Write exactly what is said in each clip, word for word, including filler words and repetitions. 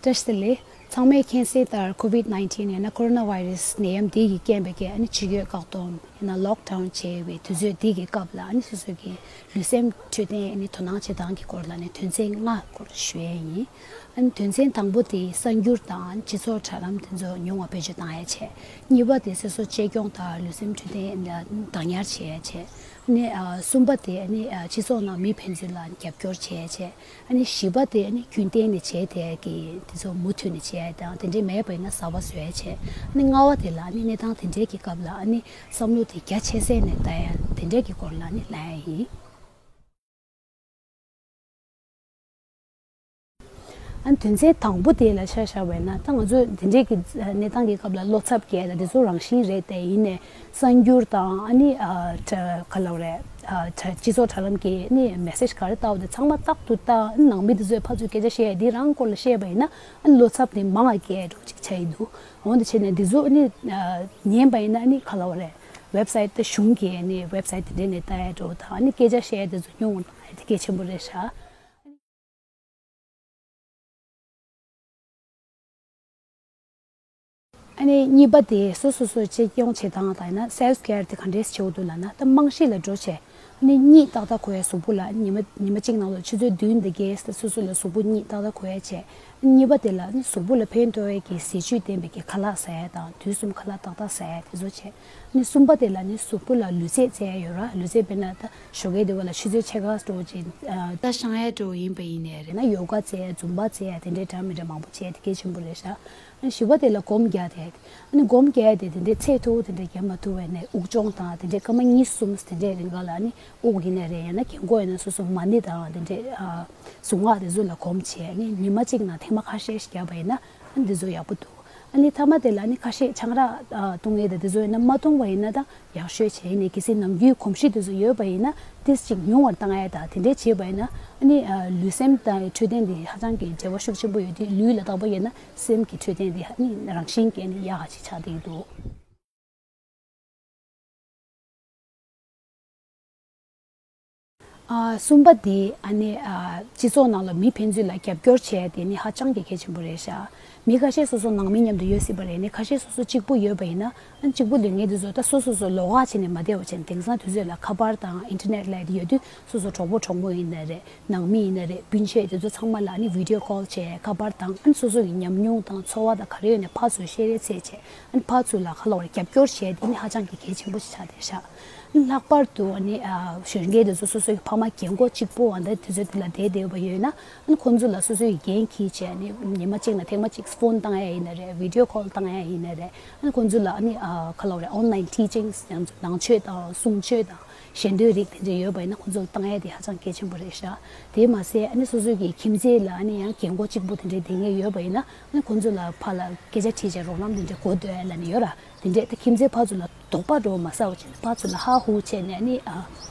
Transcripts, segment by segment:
བཀྲ་ཤིས་བདེ་ལེགས། ཚང་མས་མཁྱེན་གསལ་ལྟར་ཀོ་ཝིད་ནའིན་ཊིན་ཡང་ན་ཀོ་རོ་ན་ཝའི་རས་ནད་ཡམས་འདི་གིས་རྐྱེན་པས་ཀྱི་ཨ་ནི་ཕྱི་སྐྱོད་བཀག་སྡོམ་ཡང་ན་ལོག་ཌའུན་བྱས་པའི་དུས་ཚོད་འདི་གི་སྐབས་ལ་ཨ་ནི་སོ་སོ་གི་ལུས་སེམས་འཕྲོད་བསྟེན་ཨ་ནི་དོ་སྣང་བྱེད་སྟངས་ཀྱི་སྐོར་ལ་ནི་དོན་ཚན་ལྔ་སྐོར་ཞུ་ཡས་ཡིན། ཨ་ནི་དོན་ཚན་དང་པོ་དེ་གསར་འགྱུར་དང་སྤྱི་ཚོགས་དྲ་ལམ་དེ་ཚོ་ཉུང་བ་བེད་སྤྱོད་བཏང་ཡ་བྱས། གཉིས་པ་དེ་སོ་སོ་གཅེས་སྐྱོང་དང་ལུས་སེམས་འཕྲོད་བསྟེན་ལ་བདག་ཉར་བྱེད་ཡ་བྱས། ཨ་ནི་ཨ་གསུམ་པ་དེ་ཨ་ནི་ཨ་སྤྱི་ཚོགས་ནང་མི་ཕན་ཚུན་ལ་རྒྱབ་སྐྱོར་བྱེད་ཡ་བྱས། ཨ་ནི་བཞི་པ་དེ་ཨ་ནི་རྒྱུན་གཏན་ནས་བྱས་བསྡད་ཀྱི་དེ་ཚོ་མུ་མཐུད་ནས་བྱས་དང་དེ་འདྲས་མེད་པ་ཡིན་ན་གསར་པ་བཟོ་ཡ་བྱས། ཨ་ནི་ལྔ་པ་དེ་ལ་ཨ་ནི་གནས་སྟངས་དེ་འདྲས་ཀྱི་སྐབས་ལ་ཨ་ནི་བསམ་བློ་དེ་རྒྱ་ཆེ་ས་ནས་བཏང་ཡ་དེ་འདྲས་ཀྱི་སྐོར་ལ་ཨ་ནི་ལབ་ཡ་ཡིན། ཨ་ནི་དོན་ཚན་དང་པོ་དེ་ལ་ཆ་བཞག་པ་ཡིན་ན་ད་ང་ཚོས་དེ་འདྲས་ཀྱི་གནས་སྟངས་ཀྱི་སྐབས་ལ་བློ་འཚབ་སྐྱེ་ཡ་དང་དེ་ཚོ་རང་བཞིན་རེད་དེ། ཡིན་ནའི་གསར་འགྱུར་དང་ཨ་ནི་ཨ་དྲ་ག་ལབ་རེད། ཨ་དྲ་སྤྱི་ཚོགས་དྲ་ལམ་གྱི་ཨ་ནི་མེ་སེ་ཇི་ག་རེ་བཏབ་དེ་ཚང་མ་རྟག་ཏུ་ལྟ། ཨ་ནི་ནང་མི་དེ་ཚོས་ཕར་ཚུར་སྐད་ཆ་བཤད་ཡ་དེ་རང་སྐོར་ལ་བཤད་པ་ཡིན་ན་ཨ་ནི་བློ་འཚབ་དེ་མང་བ་སྐྱེ་འགྲོ་ཅིག་ཆགས་ཀྱི་འདུག་འོ་འདི་བྱས་ནས་འདི་ཚོ་ཨ་ནི་ཨ་ཉན་པ་ཡིན་ན་ཨ་ནི་ག་ལབ་རེད། ཝེབ་སའིཊ་དེ་གཞུང་གི་ཨ་ནི་ཝེབ་སའིཊ་དེ་འདྲས་ནས་ལྟ་ཡ་འགྲོ་དང་ཨ་ནི་སྐད་ཆ་བཤད་ཡ་དེ་ཚོ་ཉུང་བ་གཏོང་ཡ་དེ་གལ་ཆེན་པོ་རེད་ཤག་ཨ་ནི་གཉིས་པ་དེ་སོ་སོ་སོ་གཅེས་སྐྱོང་བྱེད་སྟངས་དང་ཡང་ན་སེལཕ་ཀེར་དེ་ག་འདྲས་བྱེད་དགོས་འདུག་ལབ་ན། ད་རྨང་གཞི་ལ་འགྲོ་བྱས་ཨ་ནི་གཉིད་ཏག་ཏག་ཁུག་ཡ། གཟུགས་པོ་ལ་ཉི་མ་ཉི་མ་གཅིག་ནང་ལ་ཆུ་ཚོད་བདུན་དེ་གས་སོ་སོ་ལ་གཟུགས་པོ་གཉིད་ཏག་ཏག་ཁུག་ཡ་བྱས། གཉིས་པ་དེ་ལ་ཨ་ནི་གཟུགས་པོ་ལ་ཕན་ཐོགས་ཡ་གི་ཟས་བཅུད་ལྡན་པའི་གི་ཁ་ལག་ཟ་ཡ་དང་དུས་གསུམ་ཁ་ལག་ཏག་ཏག་ཟ་ཡ་དེ་ཚོ་བྱས། ཨ་ནི་གསུམ་པ་དེ་ལ་ཨ་ནི་གཟུགས་པོ་ལ་ལུས་རྩལ་རྩེ་ཡ་ཡོད་ར། ལུས་རྩལ་དཔེར་ན་ད་ཞོགས་ཀས་དེ་བ་ལ་ཆུ་ཚོད་ཕྱེད་ཀ་འགྲོ་ཅིག་ཨ་ད་བཤང་ཡ་འགྲོ་ཡིན་པ་ཡིན་ནའི་རེད་ན་ཡོ་ག་རྩེ་ཡ་འཛུམ་པ་རྩེ་ཡ་དེ་འདྲའི་འདྲ་མི་འདྲ་མང་པོ་བྱས་དེ་གལ་ཆེན་པོ་རེད་ཤག་ཨ་ནི་བཞི་པ་དེ་ལ་སྒོམ་རྒྱག་དེ། ཨ་ནི་སྒོམ་རྒྱག་ཡ་དེ་དེ་འདྲའི་ཚད་མཐོ་པོ་དེ་འདྲའི་རྒྱག་མ་ཐུབ་པ་ཡིན་ནའི་དབུགས་སྦྱོང་དང་དེ་འདྲའི་སྐར་མ་གཉིས་གསུམ་དེ་འདྲའི་རིང་ག་ལ་ཨ་ནི་དབུགས་ཡིན་ནའི་རེད། ཡང་ན་རྒན་གོག་ཡིན་ན་སོ་སོ་མ་ཎི་དང་དེ་འདྲའི་ཨ་གཟུངས་སྔགས་དེ་ཚོ་ལ་སྒོམ་བྱས་ཨ་ནི་ཉི་མ་གཅིག་ནང་ཐེངས་མ་ཁ་ཤས་ཤིག་བརྒྱབ་པ་ཡིན་ན་ཨ་ནི་འདི་ཚོ་ཡག་པོ་འདུག་ཨ་ནི་མཐའ་མ་དེ་ལ་ཨ་ནི་ཁ་ཤས་ཆང་རག་ཨ་བཏུང་ཡས་དང་དེ་ཚོ་ཡིན་ན་མ་བཏུང་བ་ཡིན་ན་ད་ཡག་ཤོས་བྱས། ཡིན་ནའི་གལ་སྲིད་ནམ་རྒྱུན་གོམས་གཤིས་དེ་ཚོ་ཡོད་པ་ཡིན་ན་ཏིས་ཅིག་ཉུང་བར་བཏང་ཡས་དང་དེ་འདྲས་བྱས་པ་ཡིན་ན་ཨ་ནི་ཨ་ལུས་སེམས་དང་འཕྲོད་བསྟེན་དེ་ཧ་ཅང་གི་འབྲེལ་བ་ཤུགས་ཆེན་པོ་ཡོད་དུས་ལུས་ལ་བརྟག་པ་ཡོད་ན་སེམས་ཀྱི་འཕྲོད་བསྟེན་དེ་ཨ་ནི་རང་བཞིན་གྱིས་ཨ་ནི་ཡག་ག་ཅིག་ཆགས་བསྡད་ཀྱི་འདུག་ཨ་གསུམ་པ་དེ་ཨ་ནི་ཨ་སྤྱི་ཚོགས་ནང་ལ་མི་ཕན་ཚུན་ལ་རྒྱབ་སྐྱོར་བྱས་དེ་ནི་ཧ་ཅང་གི་གལ་ཆེན་པོ་རེད་ཤག་མི་ཁ་ཤས་སོ་སོ་ནང་མི་མཉམ་དུ་ཡོད་སྲིད་པ་རེད། ནི་ཁ་ཤས་སོ་སོ་གཅིག་པུ་ཡོད་པ་ཡིན་ན་ཨ་གཅིག་པུ་སྡོད་མཁན་དེ་ཚོ་ད་སོ་སོ་སོ་ལོགས་ཀ་བྱས་ནས་མ་བསྡད་པ་བྱས་ནས་དེང་སང་དུས་ཚོད་ལ་ཁ་པར་དང་ཨིན་ཊར་ནེཊ་ལབ་དེ་ཡོད་དུས་སོ་སོ་གྲོགས་པོ་གྲོགས་མོ་ཡིན་ན་རེད། ནང་མི་ཡིན་ན་རེད། སྤུན་མཆེད་དེ་ཚོ་ཚང་མ་ལ་ཨ་ནི་བི་ཌི་ཡོ་ཀོལ་བྱས་ཁ་པར་དང་ཨ་ནི་སོ་སོ་ཡི་ཉམས་མྱོང་དང་ཚོར་བ་དང་ག་རེ་ཡོད་ནས་ཕར་ཚུར་བཤད་རེས་བྱས་བྱས་ཨ་ནི་ཕར་ཚུར་ལ་ཁ་ལོག་རེ་རྒྱབ་སྐྱོར་བྱས་དེ་ནི་ཧ་ཅང་གི་གལ་ཆེན་པོ་ཞིག་ཆགས་བསྡད་ཤག་ཨ་ནི་ལྷག་པར་དུ་ཨ་ནི་ཨ་གཞོན་སྐྱེས་དེ་ཚོ་སོ་སོའི་ཕ་མ་རྒན་གོག་གཅིག་པོ་ཨ་ནི་དེ་ཚོ་དེ་ལ་བསྡད་བསྡད་པ་ཡོད་ན་ཨ་ནི་ཁོང་ཚོ་ལ་སོ་སོའི་འགན་འཁྱེར་བྱས་ཨ་ནི་ཉི་མ་གཅིག་ལ་ཐེངས་མ་གཅིག་ཕོན་བཏང་ཡ་ཡིན་ན་རེད། བི་ཌི་ཡོ་ཀོལ་བཏང་ཡ་ཡིན་ན་རེད། ཨ་ནི་ཁོང་ཚོ་ལ་ཨ་ནི་ཨ་ཁ་ལོག་རེ་ཨོན་ལ་ཡིན་ཊི་ཅིང་ཡང་ནང་ཆོས་དང་གསུང་ཆོས་དང་ཞལ་འདོན་རིགས་དེ་འདྲ་ཡོད་པ་ཡིན་ན་ཁོང་ཚོ་ལ་བཏང་ཡ་དེ་ཧ་ཅང་གལ་ཆེན་པོ་རེད་ཤག་དེ་མ་ཟད་ཨ་ནི་སོ་སོའི་གི་ཁྱིམ་མཚེས་ལ་ཨ་ནི་ཡང་རྒན་གོག་གཅིག་པུ་དེ་འདྲའི་བསྡད་མཁན་ཡོད་པ་ཡིན་ན་ཨ་ནི་ཁོང་ཚོ་ལ་ཕར་ལ་སྐད་ཆ་དྲིས་བྱས་རོགས་རམ་དེ་འདྲའི་གོ་ཐོས་ཡ་ལབ་ནས་ཡོད་ར། དེ་འདྲས་ད་ཁྱིམ་མཚེས་ཕར་ཚུར་ལ་དོགས་པ་འགྲོ་མ་ཟ་བ་བྱས་ནས་ཕར་ཚུར་ལ་ཧ་ཧུ་བྱས་ནས་ཨ་ནི་ཨ་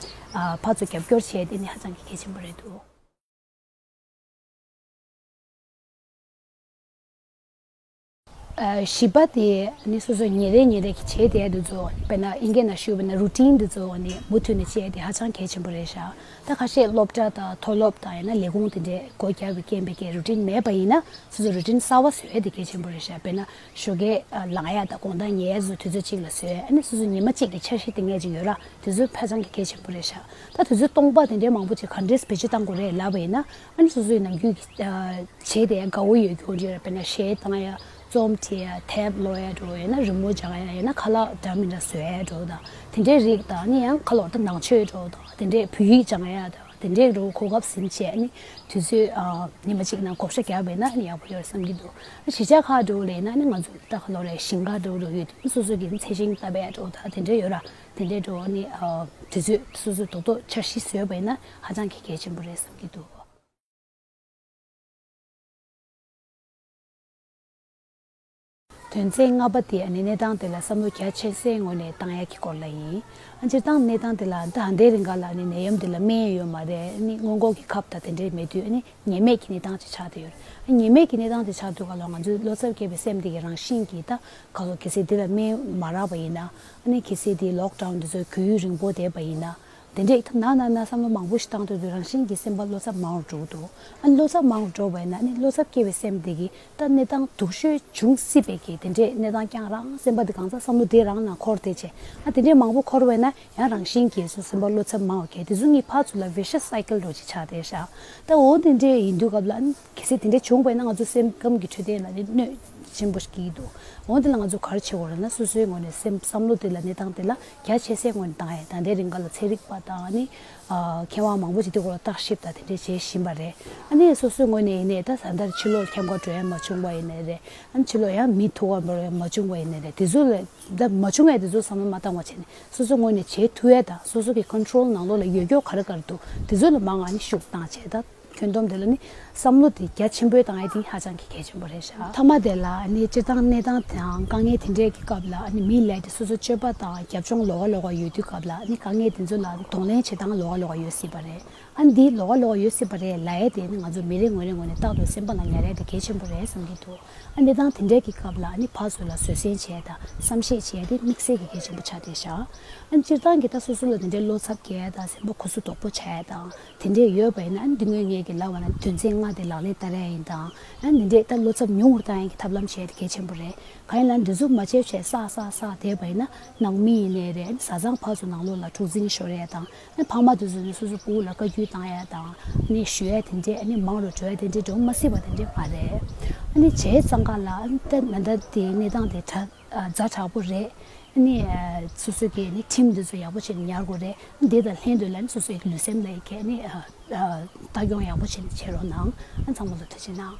ཨ་ཕར་ཚུར་རྒྱབ་སྐྱོར་བྱས་དེ་ནི་ཧ་ཅང་གི་གལ་ཆེན་པོ་རེད་འདུག་ཨ་བཞི་པ་དེ་ནི་སོ་སོ་ཉིན་རེ་ཉིན་རེ་གི་བྱེད་བསྡད་དེ་ཚོ་དཔེར་ན་ཨིན་སྐད་ནང་ཞུས་པ་ན་རུ་ཊིན་དེ་ཚོ་ནི་མུ་མཐུད་ནས་བྱས་དེ་ཧ་ཅང་གལ་ཆེན་པོ་རེད་ཤག་ད་ཁ་ཤས་སློབ་གྲྭ་དང་མཐོ་སློབ་དང་ཡང་ན་ལས་ཁུངས་དེ་འདྲས་སྒོ་བརྒྱབ་པའི་རྐྱེན་པས་ཀྱི་རུ་ཊིན་མེད་པ་ཡིན་ན་སོ་སོ་རུ་ཊིན་གསར་པ་བཟོ་ཡས་དེ་གལ་ཆེན་པོ་རེད་ཤག་དཔེར་ན་ཞོགས་ཀས་ལངས་ཡ་དང་དགོང་དག་ཉལ་ཡ་ཚོ་དུས་ཚོད་གཅིག་ལ་བཟོས། ཨ་ནི་སོ་སོ་ཉི་མ་གཅིག་གི་འཆར་གཞི་དེ་ངས་ཅིག་ཡོད་ར། དུས་ཚོད་ཧ་ཅང་གི་གལ་ཆེན་པོ་རེད་ཤག་ད་དུས་ཚོད་སྟོང་པ་དེ་འདྲའི་མང་པོ་ཅིག་ག་འདྲས་བེད་སྤྱོད་བཏང་དགོས་རེད་ལབ་པ་ཡིན་ན་ཨ་ནི་སོ་སོའི་ནམ་རྒྱུན་གྱི་བྱས་ཏེ་དགའ་བོ་ཡོད་རྒྱུ་འདྲ་དཔེར་ན་གཞས་བཏང་ཡ། རྩོམ་བྲིས་ཡ། དེབ་ཀློག་ཡ་འགྲོ་ཡ་ཡིན་ན་རི་མོ་སྦྱང་ཡ་ཡིན་ན་ཁ་ལག་འདྲ་མི་འདྲ་བཟོ་ཡ་འགྲོ་དང་དེ་འདྲའི་རིགས་དང་ཨ་ནི་ཡང་ཁ་ལོག་ད་ནང་ཆོས་འགྲོ་དང་དེ་འདྲའི་བོད་ཡིག་སྦྱང་ཡ་དང་དེ་འདྲའི་འགྲོ་གོ་སྐབས་ཟིན་བྱས་ཨ་ནི་དུས་ཚོད་ཨ་ཉི་མ་གཅིག་ནང་བགོ་བཤའ་བརྒྱབ་པ་ཡིན་ན་ཨ་ནི་ཡག་པོ་ཡོད་བསམ་གྱི་འདུག་གཞིས་ཆགས་ཁག་འགྲོ་ལས་ན་ཨ་ནི་ང་ཚོ་ད་ཁ་ལོག་རེ་ཞིང་ཁ་འགྲོ་འགྲོ་ཡོད་དུས་སོ་སོ་གི་ཚལ་ཞིང་བཏབ་ཡ་འགྲོ་དང་དེ་འདྲ་ཡོད་ར། དེ་འདྲའི་འགྲོ་ནི་ཨ་དུས་ཚོད་སོ་སོའི་རྡོག་རྡོག་འཆར་གཞི་བཟོས་པ་ཡིན་ན་ཧ་ཅང་གི་གལ་ཆེན་པོ་རེད་བསམ་གྱི་འདུག་དོན་ཚན་ལྔ་པ་དེ་ཨ་ནི་གནས་སྟངས་དེ་ལ་བསམ་བློ་རྒྱ་ཆེ་སའི་ངོས་ནས་བཏང་ཡ་གི་སྐོར་ལ་ཡིན། ཨ་སྤྱིར་བཏང་གནས་སྟངས་དེ་ལ་ད་ལྟའི་རིང་ག་ལ་ནི་ནད་ཡམས་དེ་ལ་སྨན་ཡོད་མ་རེད། ཨ་ནི་སྔོན་འགོག་གི་ཁབ་དང་དེ་འདྲའི་མེད་དུས་ཨ་ནི་ཉེན་མེད་ཀྱི་གནས་སྟངས་ཅིག་ཆགས་བསྡད་ཡོད་རེད། ཉེན་མེད་ཀྱི་གནས་སྟངས་དེ་ཆགས་དུས་ག་ལ་ང་ཚོའི་བློ་འཚབ་སྐྱེས་པའི་སེམས་དེ་གི་རང་བཞིན་གྱིས་ད་ག་ལོ་གལ་སྲིད་འདི་ལ་སྨན་མ་རག་པ་ཡིན་ན་ཨ་ནི་གལ་སྲིད་དེ་ལོག་ཌའུན་འདི་ཚོ་རྒྱུན་རིང་པོ་བསྡད་པ་ཡིན་ན་ དེ་འདྲས་ཐ་ན་ན་ན་བསམ་བློ་མང་པོ་ཞིག་བཏང་དུས་དུས་རང་བཞིན་གྱིས་སེམས་པ་བློ་འཚབ་མང་རུ་འགྲོ་གི་འདུག་ཨ་ནི་བློ་འཚབ་མང་རུ་འགྲོ་བས་ན་ཨ་ནི་བློ་འཚབ་སྐྱེ་བའི་སེམས་དེ་གིས་ད་གནས་སྟངས་སྡུག་ཤོས་འབྱུང་སྲིད་པའི་གི་དེ་འདྲས་གནས་སྟངས་ཀྱང་རང་སེམས་པ་དེ་གང་ཚ་བསམ་བློ་དེ་རང་ན་འཁོར་དེ་བྱས་ཨ་དེ་འདྲས་མང་པོ་འཁོར་བས་ན་ཡང་རང་བཞིན་གྱིས་སུ་སེམས་པ་བློ་འཚབ་མང་བ་གས་དེ་ཚོ་གཉིས་ཕར་ཚུར་ལ་vicious cycle་འགྲོ་ཅིག་ཆགས་དེ་ཤག་ད་འོ་དེ་འདྲས་ཡིན་དུས་སྐབས་ལ་ཨ་ནི་གལ་སྲིད་དེ་འདྲས་བྱུང་བས་ན་ང་ཚོ་སེམས་ཁམས་ཀྱི་འཕྲོད་བསྟེན་ལ་ནི་གནོད་ཆེན་པོ་ཞིག་སྐྱེལ་གྱི་འདུག་འོན་ཏེ་ལ་ང་ཚོ་ག་རེ་བྱེད་དགོས་རེད་ན་སོ་སོའི་ངོས་ནས་སེམས་བསམ་བློ་དེ་ལ་གནས་སྟངས་དེ་ལ་རྒྱ་ཆེ་སའི་ངོས་ནས་བཏང་ཡས་ད་ལྟའི་རིང་ག་ལ་ཚན་རིག་པ་དང་ནི་མཁས་དབང་མང་པོ་ཞིག་དེ་སྐོར་ལ་བརྟག་ཞིབ་དང་དེ་འདྲས་བྱེད་བཞིན་པ་རེད། ཨ་ནི་སོ་སོའི་ངོས་ནས་ཡིན་ནའི་ད་ད་ལྟར་ཕྱི་ལོགས་འཁྱམ་ག་འགྲོ་ཡས་མ་བྱུང་བ་ཡིན་ནའི་རེད། ཨ་ནི་ཕྱི་ལོགས་ཡང་མི་ཐུག་ག་འགྲོ་ཡས་མ་བྱུང་བ་ཡིན་ནའི་རེད་དེ་ཚོ་ལ་ད་མ་བྱུང་ཡས་དེ་ཚོ་བསམ་བློ་མ་བཏང་བ་བྱས་ནས་སོ་སོའི་ངོས་ནས་བྱེད་ཐུབ་ཡས་དང་སོ་སོ་གི་control་ནང་ལོགས་ལ་ཡོད་རྒྱུ་ག་རེ་ག་རེ་འདུག་དེ་ཚོ་ལ་མང་ང་ནི་ཤུགས་བཏང་བྱས་ད། ཁྱོན་བསྡོམས་དེ་ལ་ནི་བསམ་བློ་དེ་རྒྱ་ཆེན་པོས་བཏང་ཡས་དེ་ཧ་ཅང་གི་གལ་ཆེན་པོ་རེད་ཤག་མཐའ་མ་དེ་ལ་ནི་སྤྱིར་བཏང་གནས་སྟངས་དང་དཀའ་ངལ་དེ་འདྲས་ཀྱི་སྐབས་ལ་ནི་མིའི་ལས་དེ་སོ་སོ་སྤྱོད་པ་དང་རྒྱབ་ལྗོངས་ལོགས་ཀ་ལོགས་ཀ་ཡོད་དུས་སྐབས་ལ་ནི་དཀའ་ངལ་དེ་ཚོ་ལ་གདོང་ལེན་བྱེད་སྟངས་ལོགས་ཀ་ལོགས་ཀ་ཡོད་སྲིད་པ་རེད། ཨ་ནི་འདི་ལོགས་ཀ་ལོགས་ཀ་ཡོད་སྲིད་པ་རེད་ལབ་ཡས་དེ་ནི་ང་ཚོ་མི་རེ་ངོ་རེ་ངོས་ནས་རྟག་ཏུ་སེམས་པ་ནང་ཉར་ཡས་དེ་གལ་ཆེན་པོ་རེད་བསམ་གྱི་འདུག་ཨ་གནས་སྟངས་དེ་འདྲས་ཀྱི་སྐབས་ལ་ནི་ཕར་ཚུར་ལ་བཟོད་བསྲན་བྱེད་ཡས་དང་བསམ་ཤེས་བྱེད་ཡས་དེ་དམིགས་བསལ་གྱི་གལ་ཆེན་པོ་ཆགས་བསྡད་ཤག་ཨ་ནི་སྤྱིར་བཏང་གི་ད་སོ་སོ་ལ་དེ་འདྲའི་བློ་འཚབ་སྐྱེ་ཡས་དང་སེམས་པ་ཁུ་སུ་དོག་པོ་ཆགས་ཡས་དང་དེ་འདྲས་ཡོད་པ་ཡིན་ན་ཨ་ནི་འདི་སྔོན་ངས་ཀྱི་ལབ་པ་ན་དོན་ཚན་ལྔ་དེ་ལག་ལེན་བསྟར་ཡས་ཡིན་དང་ཨ་ནི་འདི་འདྲས་ད་བློ་འཚབ་ཉུང་རུ་བཏང་ཡས་ཀྱི་ཐབས་ལམ་བྱེད་ཡས་དེ་གལ་ཆེན་པོ་རེད། གང་ཡིན་ན་འདི་ཚོ་མ་བྱས་བྱས་བསགས་བསགས་བསགས་བསྡད་པ་ཡིན་ན་ནང་མི་ཡིན་ནའི་རེད་ཨ་ནི་བཟའ་ཚང་ཕར་ཚུར་ནང་ལོགས་ལ་འཁྲུག་འཛིང་ཤོར་ཡས་དང་། ཨ་ནི་ཕ་མ་དེ་ཚོ་ནི་སོ་སོ་སྤུ་གུ་ལ་བཀའ་བཀྱོན་བཏང་ཡ་དང་ཨ་ནི་ཞུ་ཡ་དེ་འདྲས་ཨ་ནི་མང་རུ་འགྲོ་ཡ་དེ་འདྲས་འགྲོ་མ་སྲིད་པ་དེ་འདྲས་མ་རེད། ཨ་ནི་བྱས་ཙང་ཀ་ལ་ཨ་ནི་ད་ད་ལྟ་དེའི་གནས་སྟངས་དེ་དྲག་ཛ་དྲག་པོ་རེད། ཨ་ནི་སོ་སོ་གི་ཨ་ནི་ཁྲིམས་དེ་ཚོ་ཡག་པོ་བྱས་ནས་ཉར་དགོས་རེད། ཨ་ནི་དེ་དང་ལྷན་དུ་ལ་ཨ་ནི་སོ་སོའི་ལུས་སེམས་ལ་ཡི་གེ་ཨ་ནི་ལྟ་སྐྱོང་ཡག་པོ་བྱས་ནས་བྱེད་རོགས་གནང་། ཨ་ནི་ཚང་མ་ལ་ཐུགས་རྗེ་གནང་།